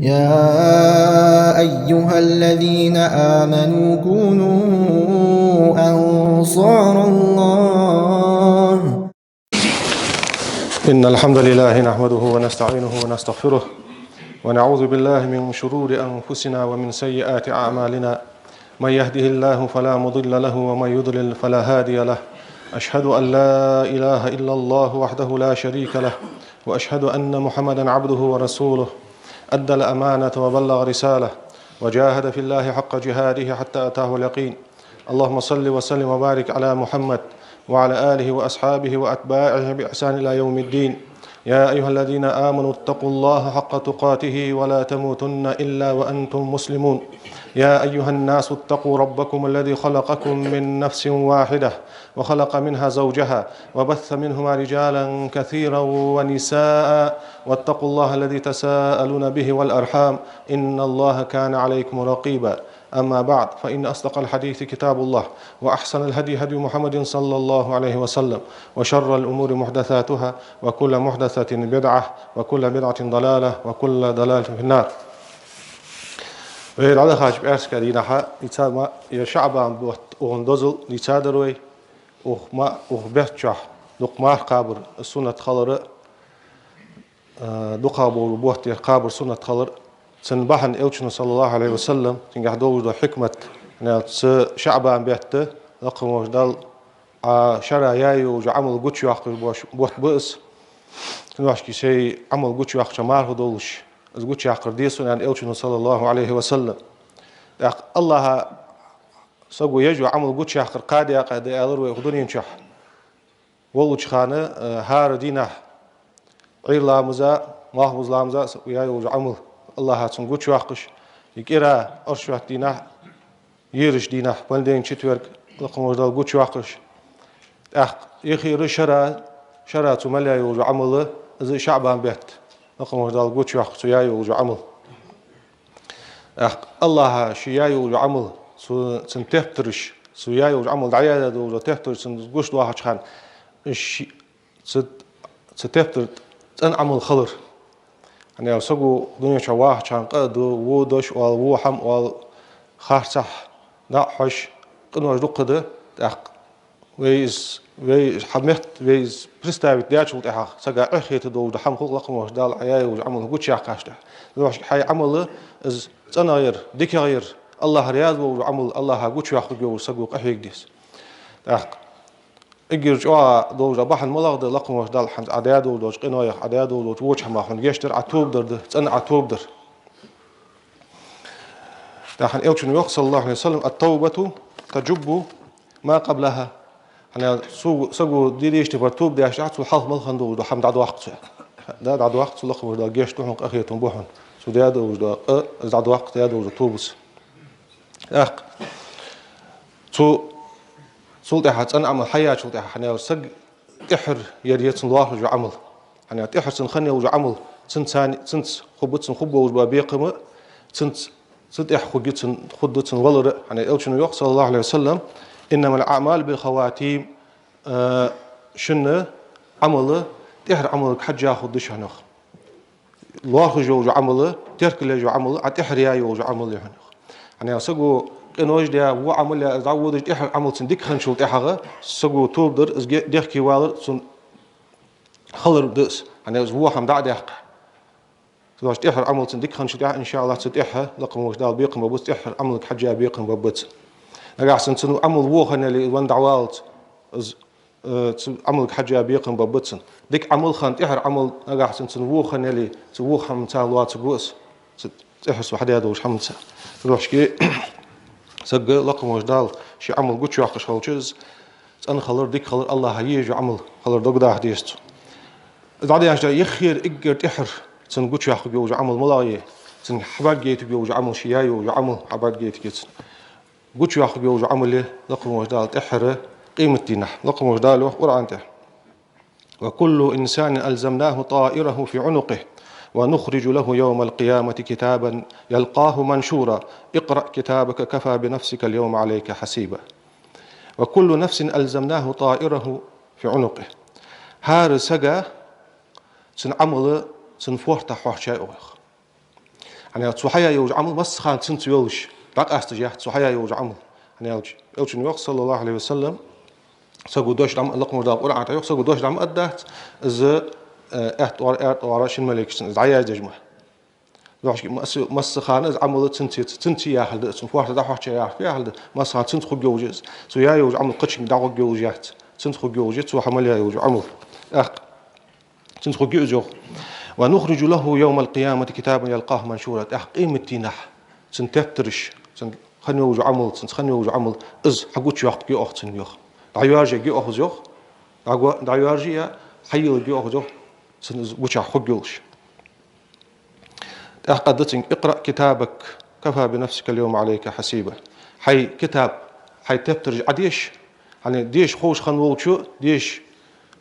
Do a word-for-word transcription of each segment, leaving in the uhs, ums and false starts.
يا أيها الذين آمنوا كونوا أنصار الله. إن الحمد لله نحمده ونستعينه ونستغفره، ونعوذ بالله من شرور أنفسنا ومن سيئات أعمالنا. من يهده الله فلا مضل له، ومن يضلل فلا هادي له. أشهد أن لا إله إلا الله وحده لا شريك له، وأشهد أن محمدا عبده ورسوله. أدى الأمانة وبلغ الرسالة، وجاهد في الله حق جهاده حتى أتاه اليقين. اللهم صل وسلم وبارك على محمد وعلى آله وأصحابه وأتباعه بإحسان إلى يوم الدين. يا أيها الذين آمنوا اتقوا الله حق تقاته ولا تموتن إلا وأنتم مسلمون. يا أيها الناس اتقوا ربكم الذي خلقكم من نفس واحدة وخلق منها زوجها وبث منهما رجالا كثيرا ونساء واتقوا الله الذي تساءلون به والأرحام إن الله كان عليكم رقيبا. أما بعد، فإن أصدق الحديث كتاب الله، وأحسن الهدي هدي محمد صلى الله عليه وسلم، وشر الأمور محدثاتها، وكل محدثة بدعة، وكل بدعة ضلالة، وكل ضلالة في النار. Вай дӀадахача пӀаьраска дийнахьа, ица ма, е ШаӀбан бутт укхан дозал дийцадар вай, ух ма, ух бетта чухь дукха марха кхабар суннат хилар, а, дукха болу бутт ер кхабар суннат хилар. Цун бахьан Элчано, саллаллаху Ӏалайхи ва саллам, цунгахь долаш дола хьикмат, нел цу ШаӀбан бетта, лакха волча Дала, а, шера яь йолча Ӏамал гучайоаккхаш бош-, бутт ба из. Цуношки сай Ӏамал гучайоаккхача марха долаш, из гучаяккхар де сона, аьнна Элчано, саллаллаху Ӏалайхи ва саллам. ТӀаккха Аллахьа саго еш йола Ӏамал гучаяккхар кхаь даькъа да аьлар вай укх дунен чухь. Волча хана, э, хӀара дийнахьа, Ӏуйра ламаза, малхбуза ламаза, саго яь йолча Ӏамал, Аллахьа цунна гучайоаккхаш, е кӀира оршот дийнахьа, ерача дийнахьа, понедельник, четверг, лакха волча Дала гучайоаккхаш. ТӀаккха эхира шера, шера цо мел яь йолча Ӏамал, из ШаӀбан бетта, лакха волча Дала гучайоаккхаш цо яь йолча Ӏамал. ТӀаккха Аллахьа ше яь йолча Ӏамал, цу, цун тептараш, цо яь йолча Ӏамал дӀаяьдаь долча тептараш цунна гуш доахача хана, ше, цу, цу тептар цӀена Ӏамал хилар. ХӀана аьлча саго дунен чухь вахача хана къа а ду, во дош оал, во хӀама оал, харцахьа дӀа а хьож, къинош дукха да, тӀаккха вай из, вай из хьаметта, вай из представить даьчул тӀехьагӀа, сага эхь хеташ долаш дола хӀама хул лакха волча Дала хьа яь йолча Ӏамал гучаяккхача тӀехьа. Цудухьа хьай Ӏамал из цӀенагӀа яр, дикагӀа яр, Аллахьа раьза волаш вола Ӏамал, Аллахьа гучайоаккхаргйолаш саго къахьега деза. ТӀаккха эггара чӀоагӀа долаш дола бахьан малагӀа да, лакха волча Дала хьанца Ӏа даь долаш долча къинойх, Ӏа даь долаш долча воча хӀамах хьона гешт дар, Ӏа тоба дар да, цӀена Ӏа тоба дар. ТӀаккха Элчано йоах, саллаллаху Ӏалайхи ва саллам: «التوبة تجب ما قبلها». ХӀана аьлча су-, саго де дезаш тайпара тоба деш хилча, цул хьалха мел хинна долаш дола хӀама дӀадоаккх цо. Да, дӀадоаккх цо, лакха волча Дала гешт ду хьона, къахетам бу хьона. Цо даь долаш дола къа, из дӀадоаккх, даь долаш дола тобаца. ТӀаккха цу, цул тӀехьагӀа цӀена Ӏамал хьаяьчул тӀехьагӀа, хӀана аьлча саг тӀеххьара яр я цун лоархӀаш йола Ӏамал. ХӀана аьлча тӀеххьара цун хинна йолаш йола Ӏамал, цунца, цунца хургба, цунна хургболаш бола бекхам а, цунца, цу тӀехьа хургья цун, хургда цун валар а. ХӀана аьлча Элчано йоах, саллаллаху Ӏалайхи ва саллам: «إنما الأعمال بالخواتيم». Э, шун Ӏамал тӀеххьара Ӏамалга хьежжа хургда шоана. ЛоархӀаш йолаш йола Ӏамал, теркал еш йола Ӏамал, Ӏа тӀеххьара яь йолаш йола Ӏамал я хьона. ХӀана аьлча саго къинош даь, во Ӏамал яь, из дӀаводаш, тӀеххьара Ӏамал цун дика хинначул тӀехьагӀа, саго тоба дар, из ге-, дехке валар, цун хилар да из. ХӀана аьлча из во хӀама дӀа а даьккха. Цудухьа тӀеххьара Ӏамал цун дика хинначул тӀехьагӀа, иншааллахӀ, цу тӀехьа лакха волча Дала бекхам баргбац, тӀеххьара Ӏамалга хьежжа бекхам баргбац. Нагахьа санна цун Ӏамал во хинна яле, из венна дӀаваллалца, из э, цу Ӏамалга хьежжа бекхам баргбац цун. Дика Ӏамал хинна, тӀеххьара Ӏамал нагахьа санна цун во хинна яле, цу во хӀаманца лоацаргва из, цу тӀеххьара цо хьадаь долча хӀаманца. Цудухьа саг, лакха волча Дала ший Ӏамал гучайоаккхаш хилча, из цӀена хилар, дика хилар, Аллахьа езаш йола Ӏамал хилар догдаха деза цо. ДӀаденнача дӀа юххера эггара тӀеххьара цун гучайоаккхаргйолаш йола Ӏамал малагӀа я, цунга хьабӀаргагойтаргйолаш йола Ӏамал, ше яь йолаш йола Ӏамал хьабӀаргагойтаргья цунна. Гучайоаккхаргйолаш йола Ӏамал я, лакха волча Дала, тӀеххьара къематдийнахьа. Лакха волча Дала йоах Къуръан тӀа: «وكل إنسان ألزمناه طائره في عنقه ونخرج له يوم القيامة كتابا يلقاه منشورا. اقرأ كتابك كفى بنفسك اليوم عليك حسيبا». «وكل نفس ألزمناه طائره في عنقه». ХӀара сага цун Ӏамал цун фоартах хьоарчаяьй оаха. ХӀана аьлча цо хьаяь йолаш йола Ӏамал массахана цунца йолаш дӀакъасташ яц, цо хьаяь йолаш йола Ӏамал. ХӀана аьлча Элчано йоах, саллаллахӀу Ӏалайхи ва саллам, саго дош дӀа ма, лакха волча Дала Къуръан тӀа йоах, саго дош дӀа ма аргдац, из, э, аьтта тӀагӀара, аьрда тӀагӀара шин малейкашца из дӀаяздеш ма. Дохьашки масса-, массахана из Ӏамал цунца, цунца яхар да, цун фоарта дӀахьоча яхар яхар да, массахана цунца хургйолаш я из. Цо яь йолаш йола Ӏамал кхычунга дӀахургйолаш яц, цунца хургйолаш я, цо хьа мел яь йолаш йола Ӏамал. ТӀаккха цунца хургья из, йоах. «ونخرج له يوم القيامة كتابا يلقاه منشورا». ТӀаккха къематдийнахьа цун тептараш, цун хинна йолаш йола Ӏамал, цунца хинна йолаш йола Ӏамал, из хьагучайоаккхаргья оаха цунна, йоах. ДӀайоаржаергья оаха из, йоах. ДӀаго-, дӀайоаржае, хьайийлларгья оаха из, йоах, цунна из гучахь хургйолаш. ТӀаккха аргда цунга: «اقرأ كتابك كفى بنفسك اليوم عليك حسيبا». Хьай китаб, хьай тептараш Ӏодеша, хьайна деша ховш хинна волчо, деша,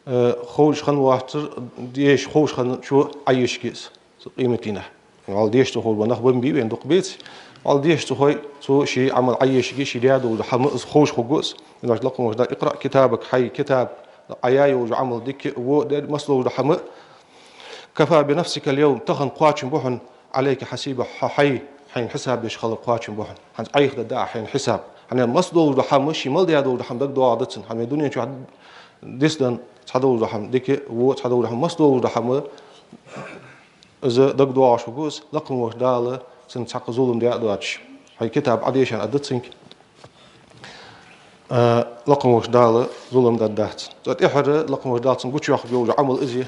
э, ховш хинна воацар, деша ховш хинначо Ӏоешаргья из, цу къематдийнахьа. Валла деша ца ховш бола нах ба ма бий вайна дукха беце, валла деша ца хой, цо ший Ӏамал Ӏоешаргья, ше даь долаш дола хӀама из ховш хургва из. Инача лакха волча Дала: «اقرأ كتابك», хьай китаб, Ӏа яь йолаш йола Ӏамал дика а, во а, дер масса долаш дола хӀама а, «كفى بنفسك اليوم», тахан кхоачам ба хьона, «عليك حسيبا», хьо хьай, хьайна хьисаб деш хилар кхоачам ба хьона. ХӀанз Ӏайха дергда Ӏа хьайна хьисаб. ХӀана аьлча масса долаш дола хӀама, ше мел даь долаш дола хӀама дагадоагӀаргда цунна. ХӀана аьлча дунен чу дицденна цхьа долаш дола хӀама дика а, во а, цхьа долаш дола хӀама, масса долаш дола хӀама, из дагадоагӀаш хургва из, лакха волча Дала цунна цхьаккха зулам даь а доацаш. Хьай китаб Ӏодешача аргда цунга, э, лакха волча Дала зулам дергдац. Цул тӀехьагӀа лакха волча Дала цунна гучайоаккхаргйолаш йола Ӏамал из я.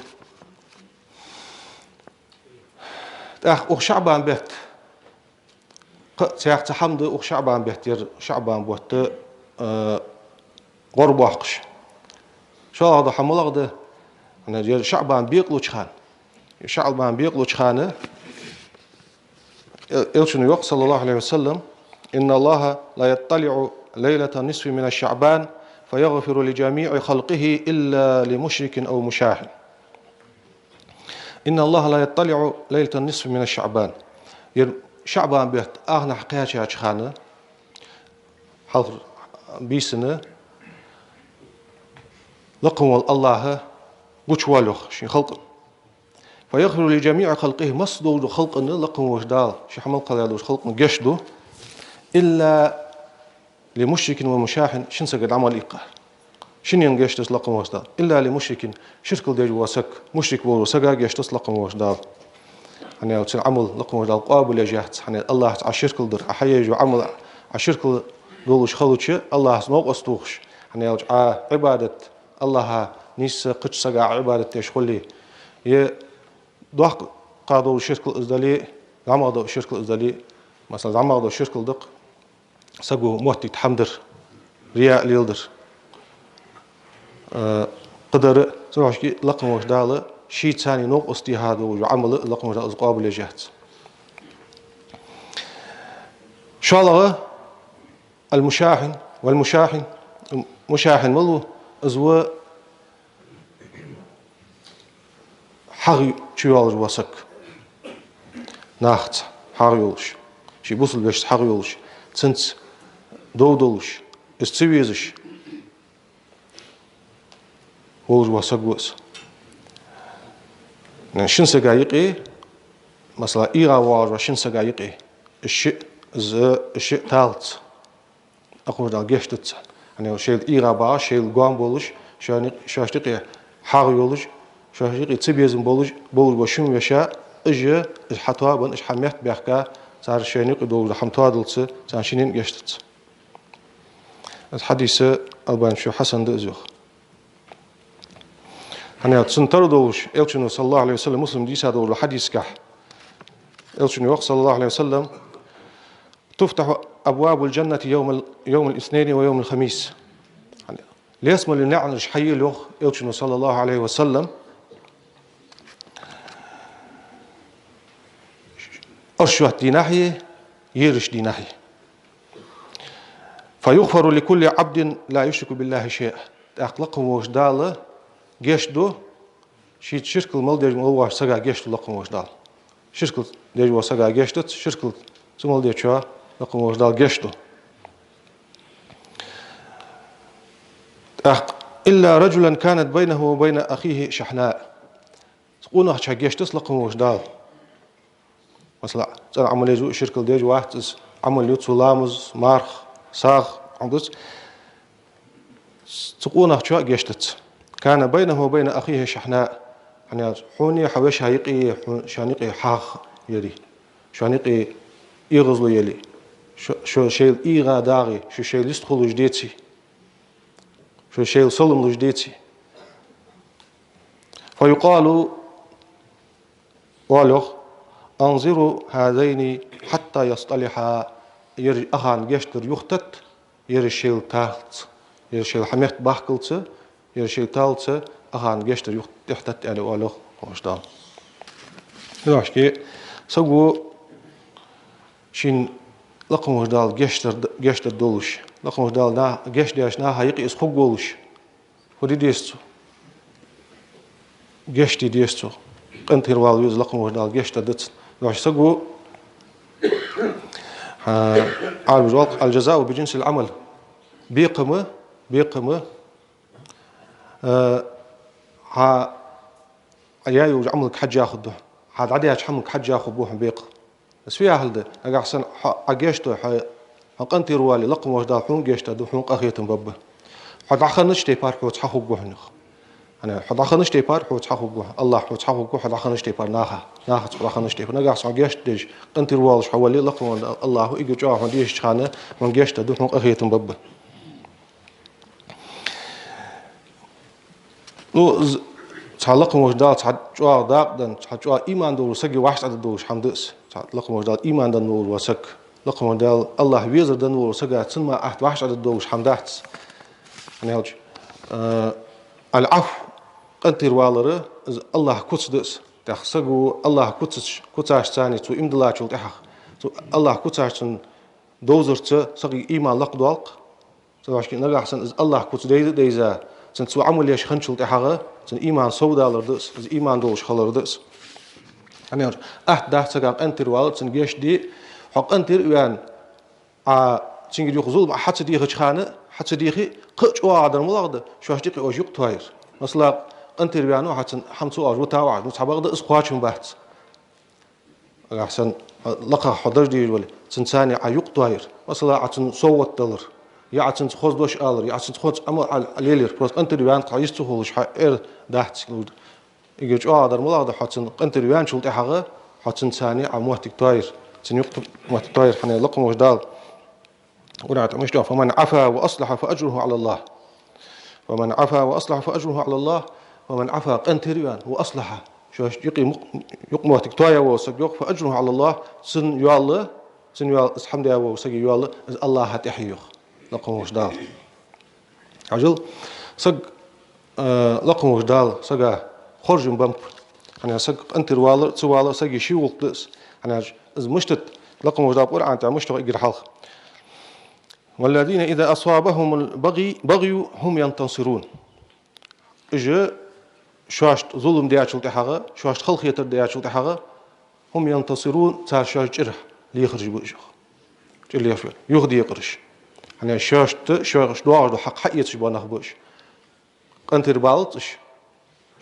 ТӀаккха укх ШаӀбан бетта, кхы а цхьаькха цхьа хӀама да укх ШаӀбан бетта, ер ШаӀбан бутт, э, гӀорбоаккхаш. ШоллагӀа дола хӀама малагӀа да? ХӀана аьлча ер ШаӀбан бекъалуча хана. ШаӀбан бекъалуча хана Эл-, Элчано йоах, саллаллахӀу Ӏалайхи ва саллам: «إن الله ليطلع ليلة النصف من شعبان فيغفر لجميع خلقه إلا لمشرك أو مشاحن». «إن الله ليطلع ليلة النصف من شعبان». Ер ШаӀбан бетта ахнахьа кхаьчача хана, хьалхара бийсанна, лакха вола АллахӀ гучавоал йоах ший халкъа. «فيغفر لجميع خلقه», масса долаш дола халкъа лакха волча Дала, ший хьа мел кхелла долча халкъа гешт ду, «إلا لمشرك ومشاحن», шин сага дӀа мел иккхар. Шиннена гешт дац лакха волча Дала. «إلا لمشرك», ширк деш вола саг, мушрик волча сага гешт дац лакха волча Дала. ХӀана аьлча цун Ӏамал лакха волча Дала къоабалъеш яц, хӀана аьлча АллахӀаца Ӏа ширк дир, Ӏа хьаеш йола Ӏамал Ӏа ширк долаш хилча, АллахӀаца новкъост тохаш, хӀана аьлча Ӏа Ӏибадат АллахӀа нийсса кхыча сага Ӏибадат деш хуле, е доккха долаш ширк из дале, зӀамагӀа долаш ширк из дале, масала, зӀамагӀа долаш ширк да-кх саго моттийта хӀама дар, рияъ леладар. Э, кхыдар, цудухьа лакха волча Дала шийца цхьана новкъост техка долаш дола Ӏамал лакха волча Дала из къоабалъеш яц. ШоллагӀа, المشاحن، والمشاحن، мушахьин малув? Из ва хьагӀ чуйоалаш вола саг. Нахаца хьагӀ йолаш, ший бусалба вешийца хьагӀ йолаш, цунца дов долаш, из ца везаш волаш вола саг ва из. Шин сага юкъе, масала, эгӀа воагӀаш вола шин сага юкъе, из шиъ, из, из шиъ талац. Лакха волча Дала гешт дац царна. ХӀана аьлча шоайла эгӀа багӀаш, шоайла гоама болаш, шоай-, шоашта юкъе хьагӀ йолаш, шоашта юкъе цабезам болаш, болаш бола шин веший, уж, уж хьа тоабан, уж хьа метта баьхка, цар шоайна юкъе долаш дола хӀама тоадалца, царна шиннена гешт дац. Из хьадис Албанечо хьасан да из йоах. ХӀана аьлча цунна тара долаш, Элчано, саллаллахӀу Ӏалайхи ва саллам, Муслима дийца долаш дола хьадисагахь, Элчано йоах, саллаллахӀу Ӏалайхи ва саллам: «تفتح أبواب الجنة يوم ال-، يوم الاثنين ويوم الخميس». Лоацамален наӀараш хьайийлла, йоах Элчано, саллаллахӀу Ӏалайхи ва саллам, оршот дийнахьеи ераш дийнахьеи. «فيغفر لكل عبد لا يشرك بالله شيئا». ТӀаккха лакха волча Дала гешт ду шийца ширк мел деш вола сага, гешт ду лакха волча Дала. Ширк деш вола сага гешт дац, ширк ца мел дечоа лакха волча Дала гешт ду. ТӀаккха: «إلا رجلا كانت بينه وبين أخيه شحناء». Къонахчоа гешт дац лакха волча Дала. Масала, цӀена Ӏамал еза, ширкал деза вац из, Ӏамал ю цо ламаз, марха, сагӀа, хӀама дац. Цу къонахчоа гешт дац. كان بينه وبين أخيه شحناء. ХӀана аьлча, хьонеи хьа веший юкъеи, хьо-, шоана юкъе хьагӀ яле, шоана юкъе эгӀазло яле, шо, шо шоайла эгӀа дагӀе, шо шоайла йистхулаш деце, шо шоайла салам луш деце. فيقال, оал йоах: أنظروا هذين حتى يصطلحا. Ераш ахарна гешт дар юхататта, ераш шоайла таллалца, ераш шоайла хьаметтабахкалца, ераш шоайла таллалца ахарна гешт дар юха тӀехьататта, аьнна, оал йоах Лакха волча Дала. Дошке, саго шийна Лакха волча Дала гешт дар, гешт дар долаш, Лакха волча Дала на-, гешт деча наха юкъе из хургволаш, фу де деза цо? Гешт де деза цо. КъинтӀера вала веза, Лакха волча Дала гешт дар да цунна. Дошке, саго, хӀа, Ӏарбаша оал: الجزاء بجنس العمل. Бекхам, бекхам, э, хьа яь йолча Ӏамалга хьежжа хургда, хьа дӀадаьча хӀаманга хьежжа хургба хьона бекхам. Из фу яхилга да? Нагахьа санна хьо, Ӏа гешт дой, хьо, хьо къинтӀера вале, Лакха волча Дала хьона гешт дар да, хьона къахетам баргба. Хьо дӀахиннача тайпара хьоца хьахургва хьона. ХӀана, хьо дӀахиннача тайпара хьоца хьахургва, АллахӀ хьоца хьахургва, хьо дӀахиннача тайпара наха, нахаца хьо дӀахиннача тайпара. Нагахьа санна хьо гешт деш, къинтӀера воалаш хьо вале, Лакха волча Дала, АллахӀа эггара чӀоагӀа хьона дешача хана, хьона гешт дар да, хьона къахетам баргба. Ну, з-, цхьа Лакха волча Дала цхьа чӀоагӀа дакъа денна, цхьа чӀоагӀа иман долаш сага вӀаштӀехьдаргдолаш хӀама да из. Цхьа Лакха волча Дала иман денна волаш вола саг, Лакха волча Дала АллахӀ везар денна волаш вола сага, цунна мара атта вӀаштӀехьдаргдолаш хӀама дац. ХӀана аьлча, э, العفو, къинтӀера валар, из АллахӀа куц да из. ТӀаккха саго АллахӀа куцаш-, куцашца цо иман диллачул тӀехьагӀа, цу АллахӀа куцашца довзарца сага иман лакхдоал-кх. Цудухьа нагахьа санна из АллахӀа куц дайза а дайза, цунца цо Ӏамал еш хинначул тӀехьагӀа, цун иман совдалар да из, из иман долаш хилар да из. ХӀана аьлча, атта дац сага къинтӀера валар, цунна гешт де, хьо къинтӀера а ваьнна, Ӏа цунгара юха зулам Ӏа хьа ца дехача хана, хьа ца дехе, кхы а чӀоагӀа дар малагӀа да, шоашта юкъе оаш юкъ тоаяр. Масала, къинтӀера ваьннав хьо, цунна хӀама ца оалаш витав Ӏа, ну, цхьабакъда из кхоачам бац. Нагахьа санна, лакхагӀа хьо даждийр вале, цунца цхьана Ӏа юкъ тоаяр. Масала, Ӏа цунна совгӀат далар, е Ӏа цунца хоза дош алар, е Ӏа цунца хоза Ӏамал Ӏа лелаяр. Просто къинтӀера ваьнна, хьо йист ца хулаш, хьа эр дац. Эггара чӀоагӀа дар малагӀа да, хьо цунна къинтӀера ваьнначул тӀехьагӀа, хьо цунца цхьана Ӏа моттиг тоаяр, цунна юкъ моттиг тоаяр, хӀана аьлча Лакха волча Дала Къуръан тӀа мишта йоах: فمن عفا وأصلح فأجره على الله. فمن عفا وأصلح فأجره على الله. فمن عفا, къинтӀера а ваьнна, وأصلح, шоашта юкъе мукъ-, юкъ-моттиг тоаяь вола саг, йоах, فأجره على الله, цун йоал, цун йоал, из хӀама даь вола сага йоал, из АллахӀа тӀехь я, йоах Лакха волча Дала. Хьажал, саг, э, Лакха волча Дала сага хоржам беннаб. ХӀана аьлча саг къинтӀера валар, ца валар сага ший гӀулакх да из. ХӀана аьлча из мишта да, Лакха волча Дала Къуръан тӀа мишта йоах эггара хьалха: والذين إذا أصابهم البغي، بغي هم ينتصرون. Уж шоашта зулам даьчул тӀехьагӀа, шоашта халахетар даьчул тӀехьагӀа, هم ينتصرون, цар шоаш чӀир лехараш ба уж, йоах. ЧӀир лехаш ба, юхадекъараш. ХӀана аьлча шоашта, шоаш доагӀаш дола хьакъ хьаэцаш бола нах ба уж. КъинтӀера балац уж,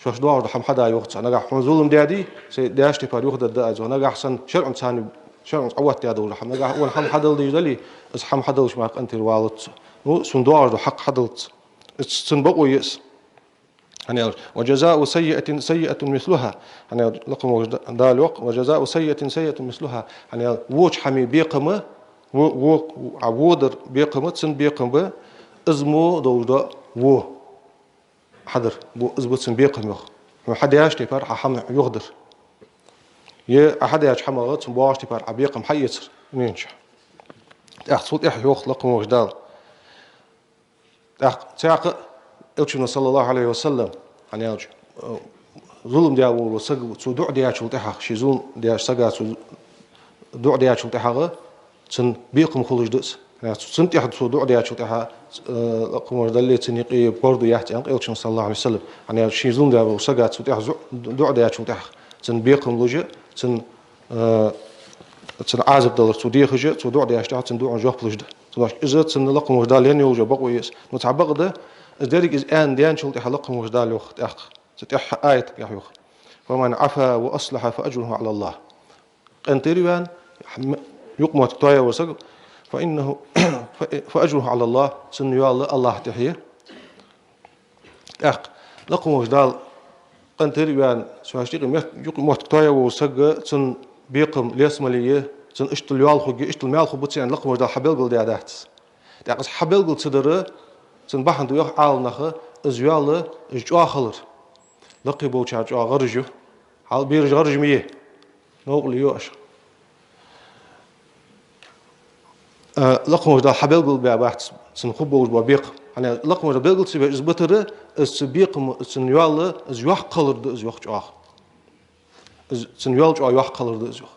шоашта доагӀаш дола хӀама хьада йоах цар. Нагахьа хьона зулам даьдий, сай даьча тайпара юхадергда аз, йоах. Нагахьа санна шарӀаца царна, шарӀаца Ӏоотта даь дола хӀама, нагахьа хьона хӀама хьадала дезаш дале, из хӀама хьадалаш мара къинтӀера валац цо. Ну, цунна доагӀаш дола хьакъ хьадалац. Из цун бокъо я из. ХӀана аьлча: وجزاء سيئة سيئة مثلها. ХӀана аьлча Лакха волча Дала йоах: وجزاء سيئة سيئة مثلها. ХӀана аьлча воча хӀаман бекхам, во-, во-, а, во дар бекхам, цун бекхам ба, из мо долаш дола во хьадар, бу-, из ба цун бекхам, йоах. Хьона хьадаьча тайпара Ӏа хӀама юхадар, е Ӏа хьадаьча хӀамах цунна боагӀача тайпара Ӏа бекхам хьаэцар, менча. ТӀаккха цул тӀехьа йоах Лакха волча Дала. ТӀаккха цхьаькха а Элчано, صلى الله عليه وسلم, хӀана аьлча, э, зулам даь вола саг, цо дуӀа даьчул тӀехьагӀа, ший зулам даьча сага цо дуӀа даьчул тӀехьагӀа, цунна бекхам хулаш да из. ХӀана аьлча цунна тӀехьа цо дуӀа даьчул тӀехьагӀа, э, Лакха волча Даллеи цунна юкъеи борду яц, аьннад Элчано, صلى الله عليه وسلم. ХӀана аьлча ший зулам даь вола сага цо тӀехьа зу-, дуӀа даьчул тӀехьагӀа, цунна бекхам луш а, цунна, э, цунна Ӏазап далар цо дехаш а, цо дуӀа даьчул тӀехьагӀа цунна дуӀан жоп луш да. Цудухьа из цунна Лакха волча Дала енна йола бокъо я из. Ну, цхьабакъда, из деррига из аьнна даьнначул тӀехьагӀа Лакха волча Дала йоах тӀаккха, цу тӀехьа аят тӀа йоах: فمن عفا وأصلح فأجره على الله. къинтӀера ваьнна, хьа-, юкъмоттиг тоаеш вола саг, فإنه، فأجره على الله, цун йоал Аллахӏа тӀехьа я. ТӀаккха лакха волча Дала къинтӀера ваьнна, цу хьаштикъи мет-, юкъмоттиг тоаеш вола саг, цун бекхам лесамале я, цун иштта йоал хургья, иштта маьл хургба цунна, лакха волча Дала хьабелгалдаь дац. ТӀаккха из хьабелгал ца дар, цун бахьан да йоах Ӏаламнаха, из йоал, из чӀоагӀа хилар. Лакхе болчар чӀоагӀа гӀараш я, хьал бераш гӀараш ма йий. Новкъарло я уж. Э, лакха волча Дала хьабелгалбаь бац цун хургболаш бола бекхам. ХӀана аьлча лакха волча Дала белгал ца беш из битар, из цу бекхам, цун йоал, из йоккха хилар да из йоах чӀоагӀа. Из цун йоал чӀоагӀа йоккха хилар да из йоах.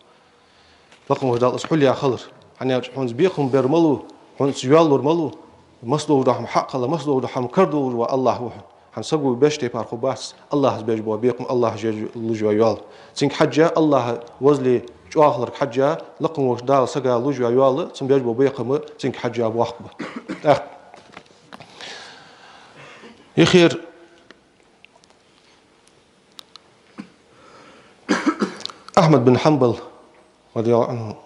Лакха волча Дала из хьулъяь хилар. ХӀана аьлча хьона из бекхам бер малув, хьона из йоал лур малув, массадолча хӀаман хьакъ хилар, массадолча хӀаман кара долаш вола Аллахӏ ва хьона. ХӀана саго беш тайпара хургбац Аллахӏа беш бола бекхам, Аллахӏа беш луш йола йоал. Цунга хьежжа Аллахӏа возале чӀоагӀа хиларга хьежжа, лакха волча Дала сага луш йола йоал, цун беш бола бекхам цунга хьежжа боккха ба. ТӀаккха. Ихир Ахьмад бин Хьанбал, радияллахӏу Ӏанху,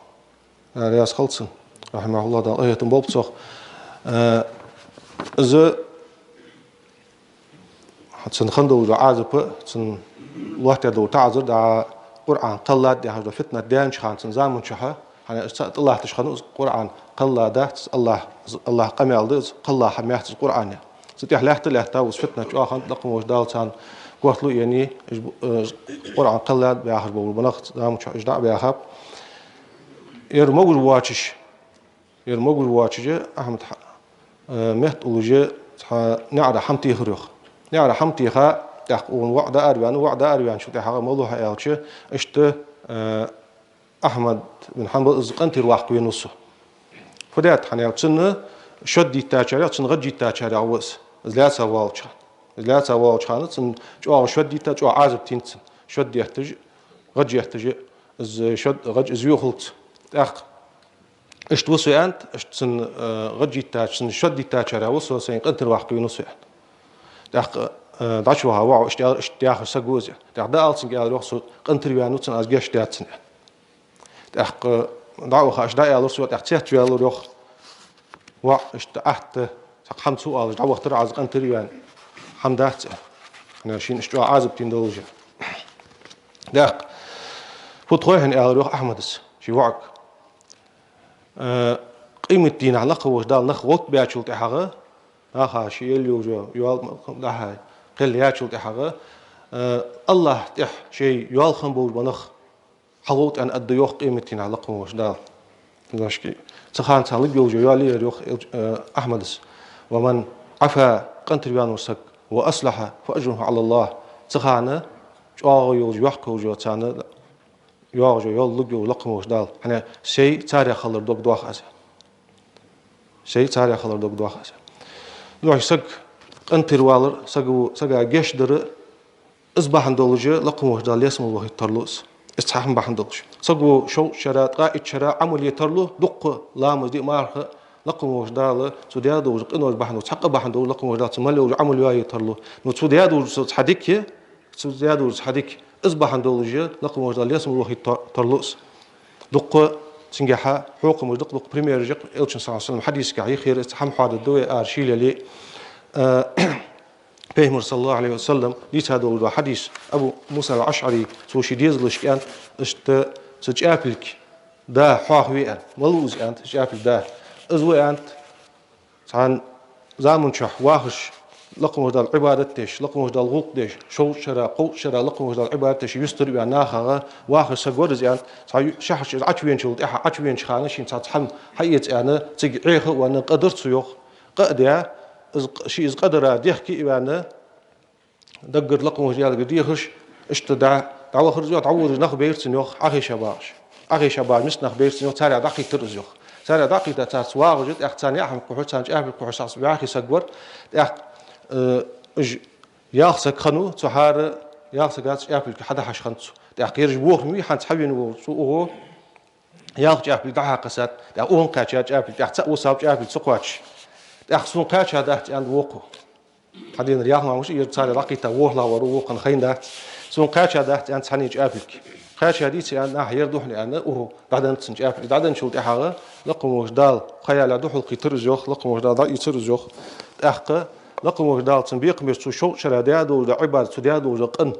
Дала раьза хилва цунна, рахьимахӏуллахӏ, Дала къахетам болба цох. Э, из цунна хинна долаш дола Ӏазап, цунна лоаттадаь дола таӀазар, дӀа Къуръан кхеллад яхаш дола фитнат даьннача хана цун заман чухь, хӀана аьлча цаӀ тӀалатташ хиннав из, Къуръан кхелла дац, Аллахӏ, Аллахӏа къамаьл да из, кхелла хӀама яц из Къуръан. Цу тӀехьа лаьтта-лаьтта из фитнат чӀоагӀа хиннад, лакха волча Дала царна корта а еннай, уж, э, Къуръан кхелла а баьхаш бола нах заман чухь уж дӀа а баьхаб. Ер могаш воацаш, ер могаш воацаш Ахьмад хьа-, э, метта уллаш цхьа наӀара хӀама техар йоах. НаӀара хӀама теха, тӀаккха укхун воӀ дӀаараваьннав, воӀ дӀаараваьнначул тӀехьагӀа малув хьа аьлча, иштта, э, Ахьмад бин Хьанбал из къинтӀера ваккха венав со. Фу даьд, хӀана аьлча цунна шод диттачарех, цунна гӀаж йиттачарех ва из, из лаьца воалача хана. Из лаьца воалача хана цунна чӀоагӀа шод йиттад, чӀоагӀа Ӏазап тийнад цунна. Шод етташ, гӀаж етташ, из шод, гӀаж из йохалца. ТӀаккха иштта ва со аьннад, иштта цунна, э, гӀаж йиттача, цунна шод диттачарех ва со, сайна къинтӀера ваккха венав со аьннад. ТӀаккха, э, дӀачуваха воӀо, иштта аьлар, иштта яхаш саг ва из аьнна. ТӀаккха дӀаала цунга, аьлар йоах, со къинтӀера ваьннав, цунна аз гешт даьд цунна аьнна. ТӀаккха дӀа а ваха, иштта дӀааьлар со, тӀаккха цецваьлар йоах воӀ, иштта атта, цхьаккха хӀама ца оалаш дӀавахийтар, аз къинтӀера ваьнна хӀама дац аьнна. ХӀана аьлча шийна иштта чӀоагӀа Ӏазап тийнна долаш я. ТӀаккха фу тхо хьона, аьлар йоах Ахьмада ший воӀага. Э, къематдийнахьа лакха волча Дала нах гӀовттабаьчул тӀехьагӀа, наха шоай йолаш йола йоал дӀа-хьа кхелла яьчул тӀехьагӀа, э, Аллахӏа тӀехьа шоай йоал хинна болаш бола нах хьалгӀовттаде аргда йоах къематдийнахьа лакха волча Дала. Дошки. Цу хана царна лургйолаш йола йоал я ер йоах, э, Ахьмада: «ومن عفا», къинтӀера ваьнна вола саг, «وأصلح فأجره على الله». Цу хана чӀоагӀа йолаш, йоккха йолаш йола царна йоагӀаш йола йоал лургйолаш лакха волча Дала. ХӀана аьлча сай царех хилар дог доах аз. Сай царех хилар дог доах аз. Дошки, саг къинтӀера валар, саго, сага гешт дар, из бахьан долаш лакха волча Дала лесамал вахийта тарлу из. Из цхьа хӀама бахьан долаш. Саго шовзткъа шера, ткъаь итт шера Ӏамал е тарлу, дуккха ламаз де, марха, лакха волча Дала цо даь долча къинош бахьан долаш, цхьаккха бахьан долаш лакха волча Дала цо мел йолча Ӏамал йоае тарлу. Ну цо даь долаш цхьа дика, цо даь долаш цхьа дика, из бахьан долаш лакха волча Дала лесамал вахийта тар-, тарлу из. Дуккха цунгахьа хьокхамаш, дукха-дукха примераш я, Элчан, саллаллахӀу Ӏалайхи ва саллам, хьадисагахьа йиххера, из хӀама хьоадергда вай ара шийла яле. Э, Пайхамара, саллаллахӀу Ӏалайхи ва саллам, дийца долаш дола хьадис, Абу Муса ал-АшӀари, цо ший дезалашка аьннад, иштта цу чӀаьпилга да хьоахаве аьннад. Малув из аьннад, чӀаьпилга да? Из ва аьннад цхьан заман чухь вахаш, лакха волча Дала Ӏибадат деш, лакха волча Дала гӀулакх деш, шовзткъа шера, кховзткъа шера лакха волча Дала Ӏибадат деш юстара ваьнна нахагӀа вахаш саг вар из аьннад. Цхьа ю-, ши хьарча из Ӏочувеначул тӀехьа, Ӏочувенача хана шийна цхьа хӀама хьаэца аьнна, цига Ӏеха а ваьнна, къа дар цо йоах. Къа а даь, из къ-, ше из къа дара дехке а ваьнна, даггара лакха волча Даьлагара дехаш, иштта дӀа-, дӀавахар из йоах, дӀаводаш нах байра цунна йоах, Ӏохайша багӀаш. Ӏохайша багӀаш миска нах байра цунна йоах, царех дӀакхийттар из йоах. Царех дӀакхийтта царца вагӀаш, тӀаккха царна яа хӀама кхухьаш, царна чӀаьпилга кхухьаш, цхьа вӀаьхий саг вар. ТӀаккха, э, уж ялх саг хиннав, цу хӀара ялх сагаца чӀаьпилга хьадахьаш хиннад цо. ТӀаккха ераш вохавеннав, хӀанз хьавена волча цу угӀо ялх чӀаьпилга дӀахьакхаьчад, тӀаккха укхунна кхаьчад чӀаьпилга, тӀаккха цаӀ вусав чӀаьпилга ца кхоачаш. ТӀаккха сона кхаьчадац аьннад вокхо. Хьаденар ялх ма вац, ер царех дӀакхийтта вохалахь вар ва, вокхунна хайнадац. Сона кхаьчадац аьннад цхьанне чӀаьпилга. Кхаьча дийцар аьнна, нах ер духьал аьнна, укхо дӀаденнад цунна чӀаьпилг. ДӀаденначул тӀехьагӀа Лакха волча Дала кхаяле духьалкхийттар из йоах, Лакха волча Дала дӀаийцар из йоах. ТӀаккха Лакха волча Дала цунна бекхам беш цо шовзткъа шера даь долаш дола Ӏибадат, цо даь долаш дола къа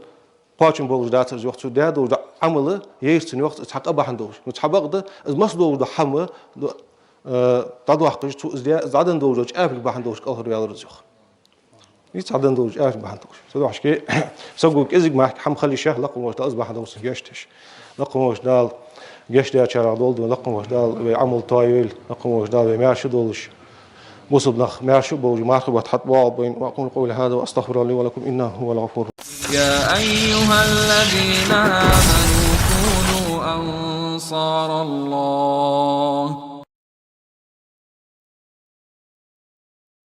кхоачам болаш дацар из йоах, цо даь долаш дола Ӏамал яр цунна йоах, цхьа къа бахьан долаш. Ну, цхьабакъда, из массадолаш дола хӀама, э, дӀадоаккхаш, цо из даь, из дӀаденна долаш дола чӀаьпилг бахьан долаш кӀалхарваьлар из йоах. Из дӀаденна долаш чӀаьпилг бахьан долаш. Цудухьа шке, саго кӀезига мара хӀама хила йиш я, Лакха волча Дала из бахьан долаш цунна гешт деш. Лакха волча Дала гешт даьчарех долда вай, Лакха волча Дала вай Ӏамал тоайойла, Лакха волча Дала вай маьрша долаш, бусалба нах маьрша болаш, мархий бутт хьатӀабоагӀа вайна. وأقول قولي هذا وأستغفر الله لي ولكم إنه هو الغفور الرحيم. يا أيها الذين آمنوا كونوا أنصار الله.